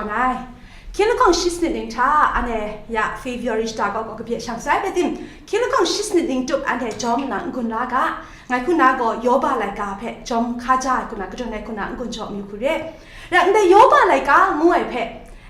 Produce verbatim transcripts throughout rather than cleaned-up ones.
Rai. Hkying lahkawng shi sanit ning hta, anhte ya February shata gaw gaw kabye shang sai, rai tim, hkying lahkawng shi sanit ning tup anhte jawm nna n-gun la ga, ngai hku na gaw Yoba laika hpe jawm hka ja ai hku na, kadawn ai hku na n-gun jaw mayu hku re. Rai, ndai Yoba laika ngu ai hpe,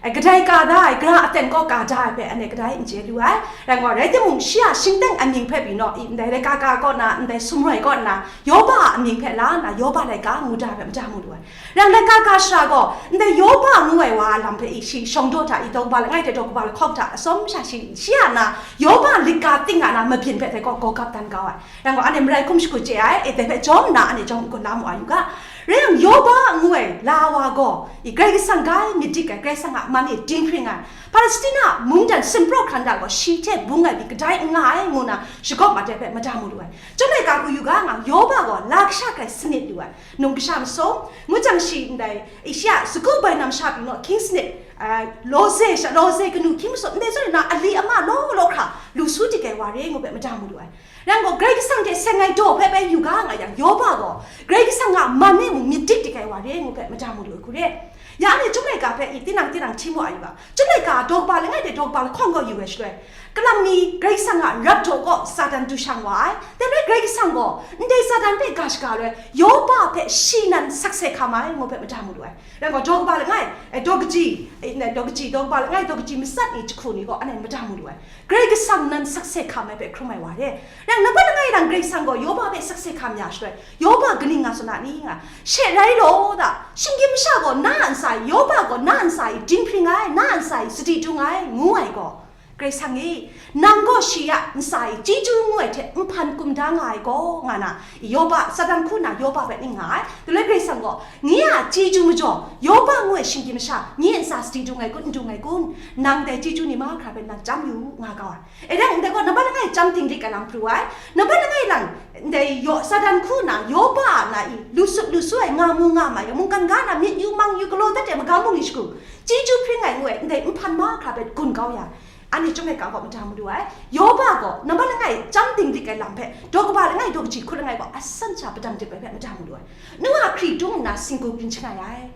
e, kadai ka da ai, gara aten kaw ka da ai hpe, anhte kadai n chye lu ai. Rai gaw, rai timung, shi a shingteng amying hpe pyi naw, i, ndai laika ka kaw na, ndai sumroi kaw nna, Yoba a amying hpe la nna, Yoba laika ngu da ai hpe mada mu lu ai. Rai, laika ka shara gaw, ndai Yoba ngu ai wa a lam hpe i, shi shawng daw hta i, daw kaba langai hte daw kaba lahkawng hta atsawm sha shi, shi a na, Yoba lit ka ting a na mabyin hpe dai gaw gaw gap dan kau ai. Rai gaw, anhte marai hkum shagu chye ai, e, dai hpe jawm nna, anhte jawm n-gun la mu ai u ga. Rai yang, Yoba ngu ai la wa gaw, i, Karai Kasang ga ai myit dik ai, Karai Kasang a man e dinghpring ai, Palestina mungdan sumpraw hkran da gaw, shi hte bung ai pyi kadai n nga ai, ngu na shagawp mat ai hpe mada mu lu ai. Chyum laika hku yu ga nga, Yoba gaw la kasha hkrai sanit lu ai, num kasha masum, ngu jang shi ndai, Asia sagu bai nam sha pyi naw, hkying sanit, a, lawze sha, lawze kanu hkying masum, ndai zawn na ali ama law law hkra lu su dik ai wa re ngu hpe mada mu lu ai. Rai gaw, Karai Kasang hte seng ai daw hpe bai yu ga nga yang, Yoba gaw Karai Kasang a man e mung myit dik dik ai wa re ngu hpe mada mu lu ai hku re. Ya anhte Chyum laika hpe i tinang tinang hti mu ai u ga, Chyum laika daw kaba langai hte daw kaba lahkawng gaw yu ai shaloi, kalang mi Karai Kasang a rap daw kaw Satan du shang wa ai. Dai rai Karai Kasang gaw ndai Satan hpe ga shaga loi, Yoba hpe shi nan sakse hkam ai ngu hpe mada mu lu ai. Rai gaw, daw kaba langai, e, daw kaji, e, daw kaji, daw kaba langai, daw kaji matsat ni jahku ni gaw anhte mada mu lu ai. Karai Kasang nan sakse hkam ai hpe hkrum ai wa re. Rai, nambat langai lang Karai Kasang gaw Yoba hpe sakse hkam ya shaloi, Yoba kaning nga tsun a ni nga, she rai law da, shinggyim masha gaw na a ntsa e, Yoba gaw na a ntsa e dinghpring ai, na a ntsa e sadi dung ai, ngu ai gaw, Karai Kasang e, nang gaw shi a ntsa e chyeju ngu ai hte nhpan kum da nga ai gaw, nga na, Yoba, Satan hku na Yoba hpe ning nga ai. Dai rai Karai Kasang gaw, nye a chyeju majaw, Yoba ngu ai shinggyim masha, nye ntsa sadi dung ai kun, n dung ai kun? Nang dai chyeju ni mahkra hpe nang chyam yu u, nga kau ai. E dang, ndai gaw nambat langai chyam dinglik ai lam pru ai. Nambat langai lang, ndai yaw, Satan hku na Yoba na i, lu sut lu su ai, nga mu nga ma ai, mungkan ga na myit yu mang yu galaw dat ai magam bungli shagu, chyeju hpring ai ngu ai, ndai nhpan mahkra hpe gun kau ya. Anhte Chyum laika gaw mada mu lu ai. Yoba gaw nambat langai chyam dinglik ai lam hpe, daw kaba langai daw kaji hkut langai gaw asan sha padang dip ai hpe mada mu lu ai. Nu a hkri tung nna singgu grin shangai ai.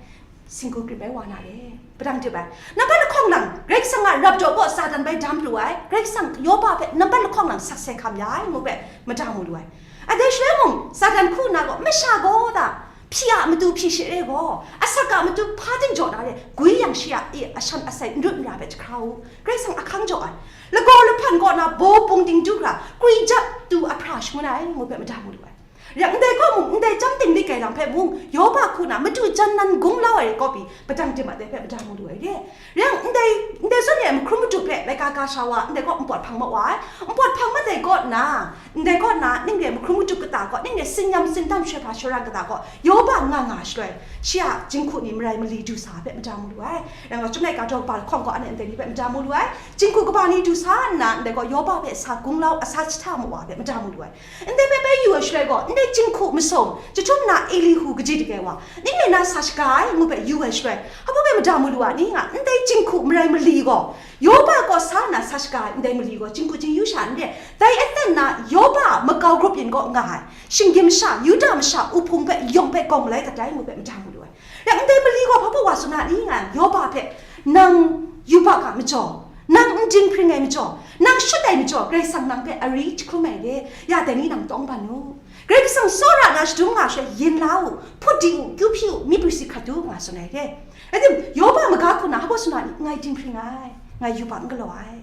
Singgu grin bai wa na re, padang dip ai. Nambat lahkawng lang, Karai Kasang a rap daw kaw Satan bai dam pru ai, Karai Kasang Yoba hpe nambat lahkawng lang sakse hkam ya ai ngu hpe mada mu lu ai. Adai shaloi mung, Satan hku na gaw, masha gaw da, hpyi a matu hpyi she re gaw, asak a matu hpa ting jaw na re, gwi yang shi a, i, ashan asai n rut n ra hpe jahkra u, Karai Kasang ahkang jaw ai. Lagaw lahpan kaw na baw bung dingdu hkra, kwi jap tu ahpra shangun ai, ngu hpe mada mu lu ai. Rai yang, ndai kaw mung, ndai chyam dinglik ai lam hpe mung, Yoba hku na madu jan nan gunglau ai kaw pyi, padang dip ai hpe mada mu lu ai re. Rai yang, ndai, ndai zawn e ai mahkrum madu hpe laika ka sha wa, ndai kaw npawt hpang ma wa ai. Npawt hpang mat ai kaw nna, ndai kaw nna, ning re mahkrum madu kata kaw, ning re tsin-yam tsindam shoi hpa shoi ran kata kaw, Yoba nga nga shaloi, shi a jinghku ni marai mali du sa ai hpe mada mu lu ai. Rai yang, Chyum laika daw kaba lahkawng gaw anhte ndai ni hpe mada mu lu ai. Jinghku kaba ni du sa nna, ndai gaw Yoba hpe sa gunglau, a sa jahta ma wa hpe mada mu lu ai. Ndai hpe bai yu ai shaloi gaw, ndai jinghku masum, jahtum na Elihu kaji dik ai wa, ning rai na sa shaga ai, ngu hpe yu ai shaloi, hpa hpe mada mu lu a ni nga, ndai jinghku marai mali gaw, Yoba kaw sa nna sa shaga ai, ndai mali gaw, jinghku jingyu sha n re, dai aten na Yoba a makau grup yin kaw nga ai, shinggyim masha, Yuda masha uhpung hpe, yawng hpe gawng malai dat ai, ngu hpe mada mu lu ai. Rai yang, ndai mali gaw hpa hpe wa tsun a ni nga, Yoba hpe, nang yubak a majaw, nang n dinghpring ai majaw, nang shut ai majaw, Karai Kasang nang hpe ari jahkrum ai re, ya dai ni nang tawng ban u. Karai Kasang tsawra na shadum nga shaloi yin la u, hput di u, kyu hpyi u, myi prisi hkrat u, nga tsun ai re. Rai tim, Yoba maga hku na hpa tsun a ni, ngai dinghpring ai, ngai yubak n galaw ai.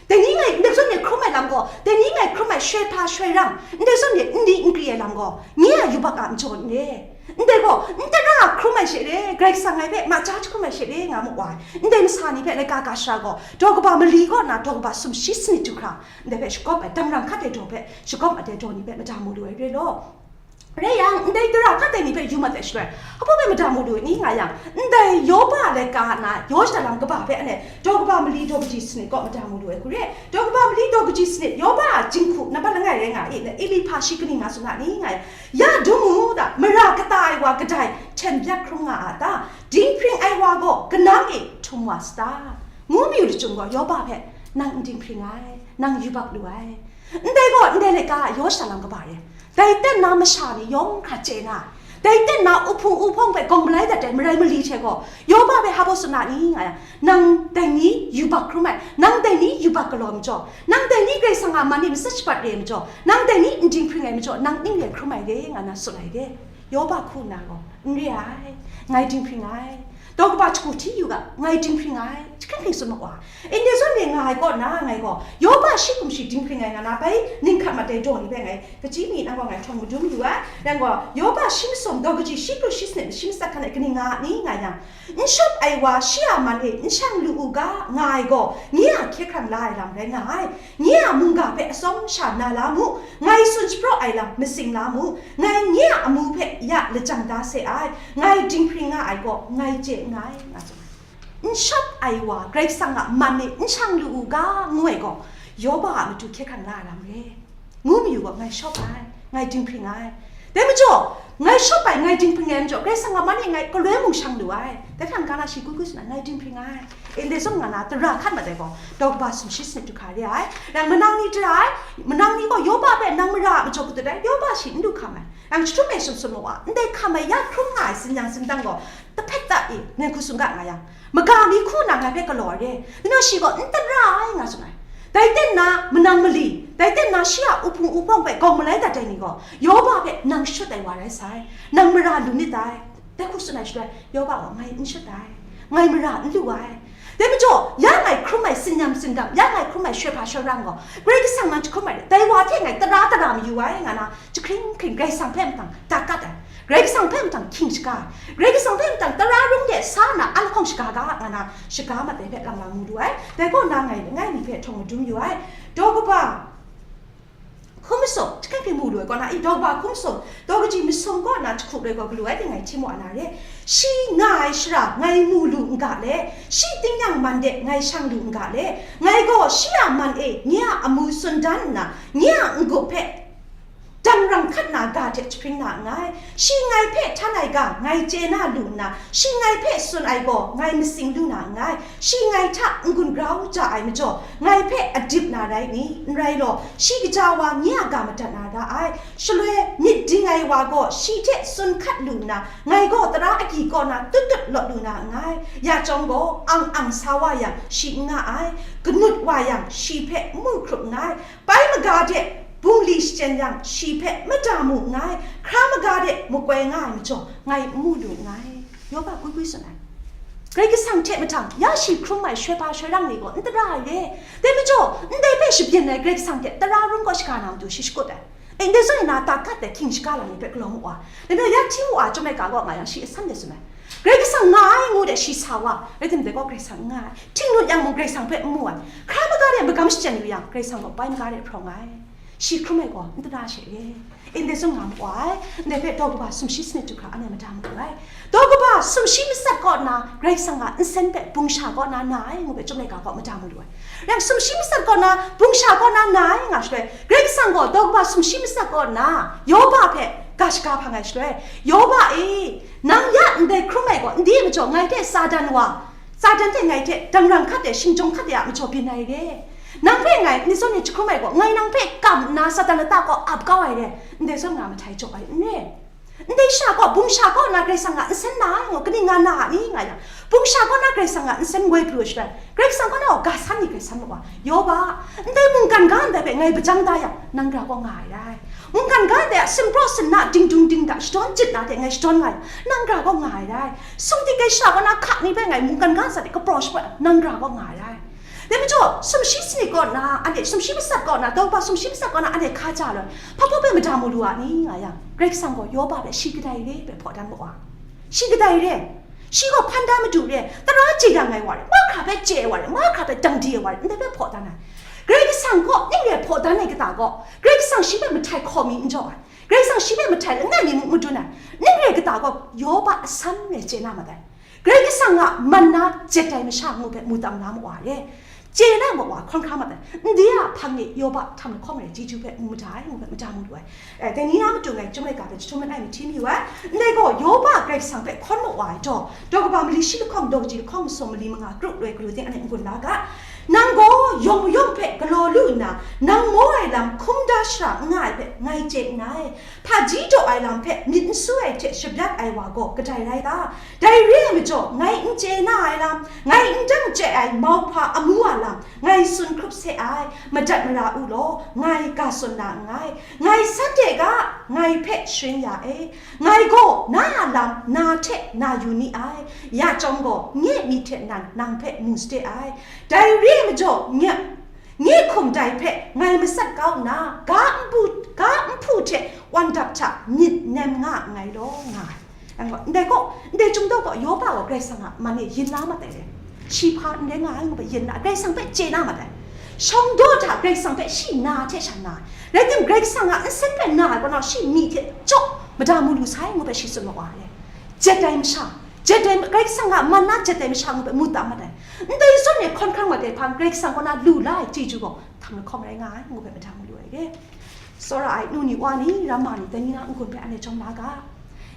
Dai ni ngai ndai zawn e hkrum ai lam gaw, dai ni ngai hkrum ai shoi hpa shoi rang, ndai zawn e n di n kri ai lam gaw, nye a yubak a majaw n re. Ndai gaw, n tara hkrum ai she re, Karai Kasang ngai hpe ma ja jahkrum ai she re, nga mu wa ai. Ndai masa ni hpe laika ka sha gaw, daw kaba mali kaw na daw kaba sumshi sanit du hkra, ndai hpe shakawp ai, damrang hkat ai daw hpe shakawp ai daw ni hpe mada mu lu ai re law. Rai yang, ndai tara hkat ai ni hpe yu mat ai shaloi, hpa hpe mada mu lu ai ni nga yang, ndai Yoba laika na yaw shada lam kaba hpe anhte daw kaba mali daw kaji sanit kaw mada mu lu ai hku re. Daw kaba mali daw kaji sanit, Yoba a jinghku nambat langai rai nga i, Elipha shi kaning nga tsun a ni nga yang, ya dum u da, mara kata ai wa kadai hten byak hkrum nga a ta? Dinghpring ai wa gaw kanang e htum wa sa ta? Ngu mayu lachyum gaw, Yoba hpe, nang n dinghpring ai, nang yubak lu ai. Ndai gaw, ndai laika a yaw shada lam kaba re. Dai ten na masha ni yawng hkra chye na, Dai ten na uhpung uhpawng hpe gawng malai dat ai marai mali hte gaw, Yoba hpe hpa baw tsun na ni nga yang, nang dai ni yubak hkrum ai, nang dai ni yubak galaw ai majaw, nang dai ni Karai Kasang a man e matsat shabat re ai majaw, nang dai ni n dinghpring ai majaw, nang ning re hkrum ai re nga na tsun ai re. Yoba hku nna gaw, n re ai, ngai dinghpring ai. Daw kaba hku hti yu ga, ngai dinghpring ai, jahkring hpring tsun ma wa. Ndai zawn e nga ai kaw na ngai gaw, Yoba shi hkum shi dinghpring ai nga na bai, ning hkat mat ai daw ni hpe ngai, kaji mi nang gaw ngai htawng madun yu ai. Nang gaw, Yoba shi masum daw kaji shi kru shi sanit shi matsat hkan e kaning nga ni nga yang, n shawp ai wa shi a man e n shang lu u ga, nga ai gaw, nye a hkye hkrang la ai lam rai nga ai. Nye a mungga hpe atsawm sha na la mu, ngai tsun shapraw ai lam matsing la mu, ngai nye a amu hpe ya lajang da se ai, ngai dinghpring nga ai gaw, ngai chye nngai, nga tsun ai. N shawp ai wa Karai Kasang a man e n shang lu u ga, ngu ai gaw, Yoba a matu hkye hkrang la ai lam re. Ngu mayu gaw, ngai shawp ai, ngai dinghpring ai. Dai majaw, ngai shawp ai, ngai dinghpring ai majaw, Karai Kasang a man e ngai galoi mung shang lu ai. Dai hpang ga na shi gwi gwi tsun ai, ngai dinghpring ai. Ndai zawn nga na tara hkan mat ai gaw, daw kaba sumshi sanit du hkra re ai. Yang manang ni tara ai, manang ni gaw Yoba hpe nang mara a majaw kadut ai, Yoba shi n du hkam ai. Yang jahtum e sum sum ma wa, ndai hkam ai ya hkrum nga ai sin yang sin dang gaw, tahpet ta i, ngai hku tsun ga nga yang, maga mi hku na ngai hpe galaw ai re, nna shi gaw n tara ai nga tsun ai. Dai ten na manang mali, dai ten na shi a uhpung uhpawng hpe gawng malai dat ai ni gaw, Yoba hpe nang shut ai wa rai sai, nang mara lu nit dai. Dai hku tsun ai shaloi, Yoba gaw, ngai n shut ai, ngai mara n lu ai. Dai majaw, ya ngai hkrum ai sinyam sindam, ya ngai hkrum ai shoi hpa shoi rang gaw, Karai Kasang nang jahkrum ai, dai wa hte ngai tara tara mayu ai, nga na, jahkring hkring Karai Kasang hpe mahtang dat kat ai, Karai Kasang hpe mahtang hkying shaga ai, Karai Kasang hpe mahtang tara rung de sa nna a lahkawng shaga ga, nga na, shaga mat ai hpe lam lam mu lu ai. Dai kaw na ngai langai mi hpe htawng madun yu ai. Daw kaba hkum masum, jahkring hpring mu lu ai kaw na, i daw kaba hkum masum, daw kaji masum kaw na jahku roi gaw galu ai, ngai hti mu ai na re. Shi nga ai shara ngai mu lu n ga le, shi tingnyang man de ngai shang lu n ga le, ngai gaw shi a man e nye a amu tsun dan nna, nye a n-gup hpe dang rang hkat na ga hte jahpring na nngai. Shi ngai hpe htan ai ga ngai chye na lu nna, shi ngai hpe tsun ai gaw ngai matsing lu na nngai. Shi ngai hta n-gun grau ja ai majaw, ngai hpe adip na rai ni? N rai law, shi kaja wa nye a ga madat na ra ai. Shaloi myit ding ai wa gaw shi hte tsun hkat lu nna, ngai gaw tara agyi kaw na tut tut lawt lu na nngai. Ya chyawm gaw, ang ang sa wa yang, shi n nga ai, kanut wa yang, shi hpe n mu hkrup nngai. Pai maga de bungli shachyen yang, shi hpe mada mu nngai, hkra maga de makoi nga ai majaw, ngai n mu lu nngai. Yoba gwi gwi tsun ai. Karai Kasang hte mahtang, ya shi hkrum ai shoi hpa shoi rang ni gaw n tara ai re. Dai majaw, ndai hpe shabyin ai Karai Kasang hte tara rung kaw shaga na matu shi shakut ai. E, ndai zawn na, ta kat ai hkying shaga lam ni hpe galaw mu wa. Dai majaw, ya hti mu wa, chyum ai ga gaw nga yang, shi asan de tsun ai. Karai Kasang nga ai ngu de shi sa wa, rai timung dai gaw Karai Kasang n nga ai. Htingnu yang mung Karai Kasang hpe n mu ai. Hkra maga de magam shachyen yu yang, Karai Kasang gaw pai maga de hprawng ai. Shi hkrum ai gaw n tara she e. Ndai zawn nga mu ai, ndai hpe daw kaba sumshi sanit du hkra anhte mada mu lu ai. Daw kaba sumshi matsat kaw na Karai Kasang a nsen hpe bungsha kaw na na ai ngu hpe chyum laika gaw mada mu lu ai. Yang sumshi matsat kaw na, bungsha kaw na na ai nga shaloi, Karai Kasang gaw daw kaba sumshi matsat kaw na Yoba hpe ga shaga hpang ai shaloi, Yoba e, nang ya ndai hkrum ai gaw, n di majaw ngai hte Satan wa, Satan hte ngai hte dangrang hkat de, shingjawng hkat de a majaw byin ai re. Nang hpe ngai ni zawn ni jahkrum ai gaw, ngai nang hpe kam nna Satan lata kaw ap kau ai re. Ndai zawn nga mahtai jaw ai n re. Ndai sha gaw, bungsha kaw na Karai Kasang a nsen na ai gaw, kaning nga na a ni nga yang, bungsha kaw na Karai Kasang a nsen woi pru ai shaloi, Karai Kasang kaw na gaw ga san ni Karai Kasang wa, Yoba, ndai mungkan ga ndai hpe ngai bajang da yang, nang gara kaw nga ai rai. Mungkan ga ndai a sinpraw sinna, dingdung dingda, shadawn jit na hte ngai shadawn nga yang, nang gara kaw nga ai rai. Sumtik ai sha kaw na hka ni hpe ngai mungkan ga ntsa de kapraw shapraw, nang gara kaw nga ai rai. Dai majaw, sumshi sanit kaw na, anhte sumshi matsat kaw na, daw kaba sumshi matsat kaw na, anhte hka ja loi, hpa hpa hpe mada mu lu a ni nga yang, Karai Kasang gaw Yoba hpe shi kadai re hpe hpaw dan mu wa. Shi kadai re, shi gaw hpan da madu re, tara jeyang ai wa re, mahkra hpe chye ai wa re, mahkra hpe dang di ai wa re, ndai hpe hpaw dan ai. Karai Kasang kaw ning re hpaw dan ai kata gaw, Karai Kasang shi hpe mahtai hkaw mi n jaw ai. Karai Kasang shi hpe mahtai langai mi mung madun ai, ning re kata gaw Yoba asan e chye na mat ai. Karai Kasang a man na jet ai masha ngu hpe mu tam na ma wa re. Chye na ma wa hkawn hkra mat ai. Ndai a hpang e Yoba htam lahkawng ai chyeju hpe mu mada ai ngu hpe mada mu lu ai. Eh, dai ni na matu ngai chyum laika hpe jahtum langai mi hti mayu ai. Ndai gaw Yoba Karai Kasang hpe hkawn ma wa ai jaw, daw kaba mali shi lahkawng, daw kaji lahkawng masum mali manga kru loi galu ting anhte n-gun la ga. Nang gaw yawng mayawng hpe galaw lu nna, nang maw ai lam hkrum da shara n nga ai hpe ngai chye nngai. Hpaji daw ai lam hpe myit n su ai hte shabyak ai wa gaw kadai rai ta? Dai re ai majaw, ngai n chye na ai lam, ngai n dang chye ai mauhpa amu a lam, ngai tsun hkrup se ai, madat mara u law, ngai ga tsun na nngai. Ngai san de ga, ngai hpe sharin ya e. Ngai gaw na a lam na hte na yu ni ai, ya chyawm gaw, nye myit hte nan nang hpe mu sade ai. Dai re ai majaw, nye, nye hkum dai hpe ngai matsat kau nna, ga npu, ga nhpu hte wan dap hta myit nem nga nngai law, nga ai. Ndai gaw, ndai chyum daw gaw, Yoba gaw Karai Kasang a man e yin la mat ai re. Shi hpa n rai nga ai ngu hpe yin la, Karai Kasang hpe chye na mat ai. Shawng daw hta Karai Kasang hpe shi na hte sha na ai. Rai tim, Karai Kasang a nsen hpe na ai kaw na, shi myi hte chyaw mada mu lu sai ngu hpe shi tsun ma wa ai. Jet ai masha, jet ai, Karai Kasang a man na jet ai masha ngu hpe mu tam mat ai. Ndai zawn e hkawn hkrang mat ai hpang, Karai Kasang kaw na lu la ai chyeju gaw, htam lahkawng rai nga ai ngu hpe mada mu lu ai re. Tsawra ai nu ni wa ni, ramma ni, dai ni na n-gun hpe anhte jawm la ga.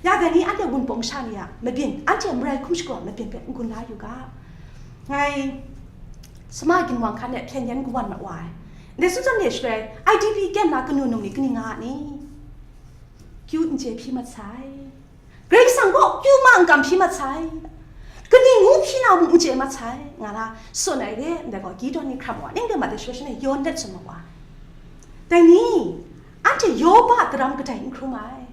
Ya dai ni anhte Wunpawng masha ni a mabyin, anhte marai hkum shagu a mabyin hpe n-gun la yu ga. Ngai sama ginwang hkan e hpyen yen kawan mat wa ai. Ndai sumsam ni shaloi, I D P camp na kanu num ni kaning nga a ni? Kyu n chye hpyi mat sai. Karai Kasang gaw kyu ma n kam hpyi mat sai. Kaning ngu hpyi na mung n chye mat sai, nga na tsun ai re, ndai gaw, Gidon ni hkram wa, ning de mat de shaloi shanhte yawn let tsun ma wa. Dai ni, anhte Yoba daram kadai n hkrum ai.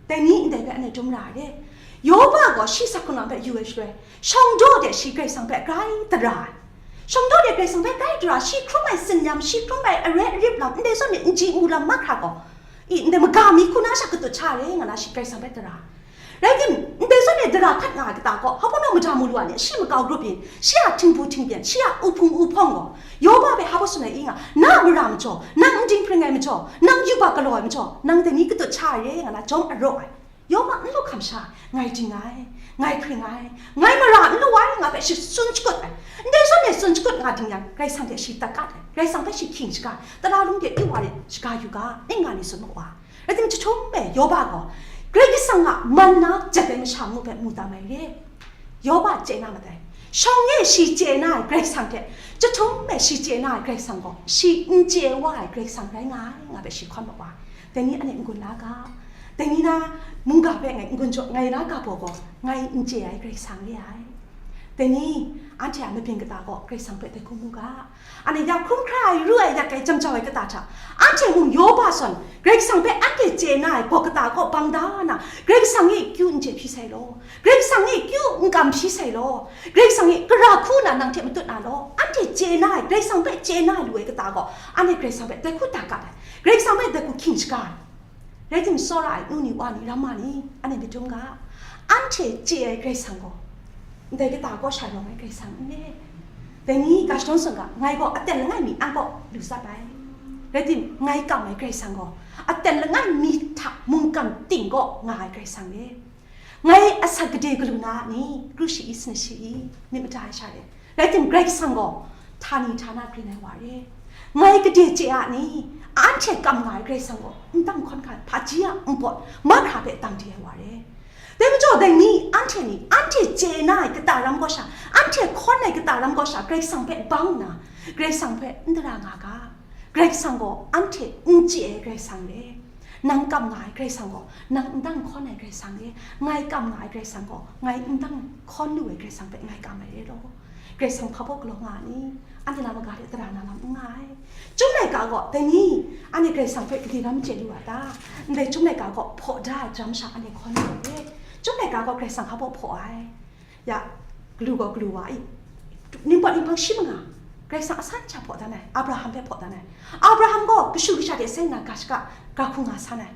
Dai ni ndai hpe anhte dum ra ai re. Yoba gaw shi sak hkrung lam hpe yu ai shaloi, shawng daw de shi Karai Kasang hpe grai tara ai. Shawng daw de Karai Kasang hpe grai tara, shi hkrum ai tsin-yam, shi hkrum ai are arip lam, ndai zawn e n ji mu lam mahkra gaw, i, ndai maga mi hku na sha katut sha re nga na shi Karai Kasang hpe tara. Rai tim, ndai zawn e dara hkat nga ai kata gaw, hpa naw mada mu lu a ni, shi makau grup yin, shi a htinghpu htingbyen, shi a uhpung uhpawng gaw, Yoba hpe hpa tsun ai i nga, na a mara majaw, nang n dinghpring ai majaw, nang yubak galaw ai majaw, nang dai ni katut sha ai re nga na jawm araw ai. Yoba n lu hkam sha, ngai ding ai, ngai hpring ai, ngai mara n lu ai, nga hpe shi tsun shakut ai. Ndai zawn e tsun shakut nga ding yang, Karai Kasang hte shi tat kat ai, Karai Kasang hpe shi hkying shaga ai, tara lung de yu wa rit shaga yu ga, ning nga ni tsun ma wa. Rai tim, jahtum e Yoba gaw Karai Kasang a man na jet ai masha ngu hpe mu tam ai re. Yoba chye na mat ai. Shawng e shi chye na ai Karai Kasang hte, jahtum e shi chye na ai Karai Kasang gaw, shi n chye wa ai Karai Kasang rai nga ai, nga hpe shi hkawn ma wa. Dai ni anhte n-gun la ga. Dai ni na mungga hpe ngai n-gun jaw, ngai na ga baw gaw, ngai n chye ai Karai Kasang re ai. Dai ni, anhte a mabyin kata gaw Karai Kasang hpe dai hku mu ga. Anhte ya hkrum hkra ai, ru ai, yak ai, jam jau ai kata hta, anhte mung Yoba zawn Karai Kasang hpe anhte chye na ai gaw kata gaw bang da na, Karai Kasang e kyu n chye hpyi sai law, Karai Kasang e kyu n kam hpyi sai law, Karai Kasang e kara hku na nang hte matut na law, anhte chye na ai, Karai Kasang hpe chye na lu ai kata gaw, anhte Karai Kasang hpe dai hku tat kat ai, Karai Kasang hpe dai hku hkying shaga ai. Rai tim, tsawra ai nu ni wa ni, ramma ni, anhte myit dum ga, anhte chye ai Karai Kasang gaw, ndai kata kaw sha rawng ai Karai Kasang n re. Dai ni ga shadawn tsawng ga, ngai gaw aten langai mi an kaw lu tsap ai. Rai tim, ngai kam ai Karai Kasang gaw, aten langai mi hta mungkan ting kaw nga ai Karai Kasang re. Ngai asak gade galu na a ni? Kru shi i, sana shi i, myit mada ai sha re. Rai tim, Karai Kasang gaw htani htana grin ai wa re. Ngai gade chye a ni? Anhte kam nga ai Karai Kasang gaw n dang hkawn hkan, hpaji a npawt mahkra hpe dang di ai wa re. Dai majaw, dai ni, anhte ni, anhte chye na ai kata ram kaw sha, anhte hkawn ai kata ram kaw sha, Karai Kasang hpe bang nna, Karai Kasang hpe n dara nga ga. Karai Kasang gaw anhte n chye ai Karai Kasang re. Nang kam nga ai Karai Kasang gaw, nang n dang hkawn ai Karai Kasang re. Ngai kam nga ai Karai Kasang gaw, ngai n dang hkawn lu ai Karai Kasang hpe ngai kam ai re law. Karai Kasang hpa baw galaw nga a ni? Anhte na maga hte tara na lam n nga ai. Chyum laika gaw, dai ni, anhte Karai Kasang hpe gade ram chye lu a ta? Ndai chyum laika gaw, hpaw da ai daram sha anhte hkawn lu ai re. Chyum laika gaw, Karai Kasang hpa baw hpaw ai. Ya, galu gaw galu wa i. Ningpawt ninghpang shi manga, Karai Kasang asan hta hpaw dan ai, Abraham hpe hpaw dan ai. Abraham gaw kashu kasha hte seng nna ga shaka, ga hku nga san ai.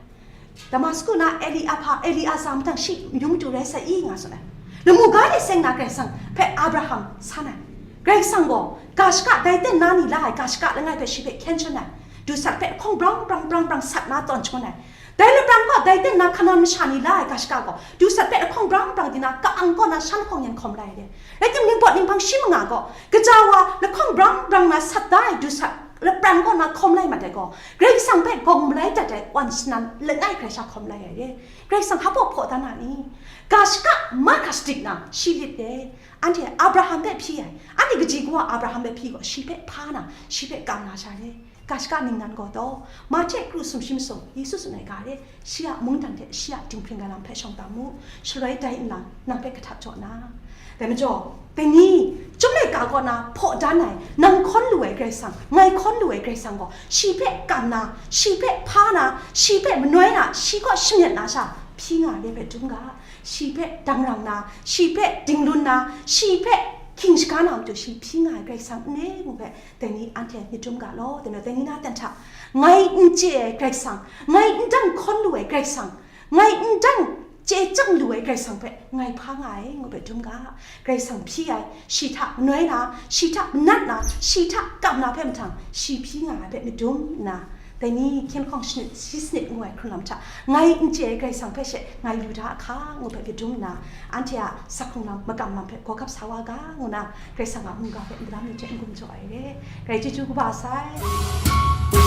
Damasku na Eli-, ahpa, Eli-aza mahtang shi mayung matu rai sai i, nga tsun ai. Lamu ga hte seng nna Karai Kasang hpe Abraham san ai. Karai Kasang gaw ga shaka dai ten na ni la ai ga shaka langai hpe shi hpe hkyen shangun ai. Dusat hpe lahkawng brang brang brang brang sat na tawn shangun ai. Dai labrang gaw dai ten na Hkanan masha ni la ai ga shaka gaw, dusat hpe lahkawng brang brang di na, ka-ang kaw na shan lahkawng yan hkawm la ai re. Rai timung, ningpawt ninghpang shi manga gaw, kaja wa lahkawng brang brang na sat da ai dusat lapran kaw na hkawm lai mat ai gaw, Karai Kasang hpe gawng malai dat ai wan shanan langai Karai sha hkawm lai ai re. Karai Kasang hpa hpaw dan na ni? Ga shaka mahkra shadik na shi lit de. Anhte Abraham hpe hpyi ai, anhte kaji kawa Abraham hpe hpyi gaw, shi hpe hpa na, shi hpe kam na sha re. Ga shaka ningnan gaw taw, Mahte kru sumshi masum, Yesu tsun ai ga re, shi a mungdan hte shi a dinghpring ai lam hpe shawng tam mu, shaloi dai nlang nang hpe kahtap jaw na. Dai majaw, dai ni, chyum laika kaw na hpaw dan ai, nang hkawn lu ai Karai Kasang, ngai hkawn lu ai Karai Kasang gaw, shi hpe kam na, shi hpe hpa na, shi hpe manoi na, shi kaw shamyet na sha, hpyi nga ai hpe dum ga, shi hpe dangrang na, shi hpe dinglun na, shi hpe hkying shaga na matu shi hpyi nga ai Karai Kasang n re ngu hpe, dai ni anhte myit dum ga law, dai majaw dai ni na dan hta, ngai n chye ai Karai Kasang, ngai n dang hkawn lu ai Karai Kasang, ngai n dang chye chyang lu ai Karai Kasang hpe ngai hpa nga ai ngu hpe dum ga. Karai Kasang hpyi ai, shi hta manoi na, shi hta manat na, shi hta kam na hpe mahtang, shi hpyi nga ai hpe myit dum nna, dai ni hkyen hkawng shanit shi sanit ngu ai hkrun lam hta, ngai n chye ai Karai Kasang hpe she ngai lu da a hka ngu hpe myit dum nna, anhte a sak hkrung lam, makam lam hpe gawgap sa wa ga ngu na, Karai Kasang a mungga hpe n-, maram ni hte n-gun jaw ai re. Karai chyeju kaba sai.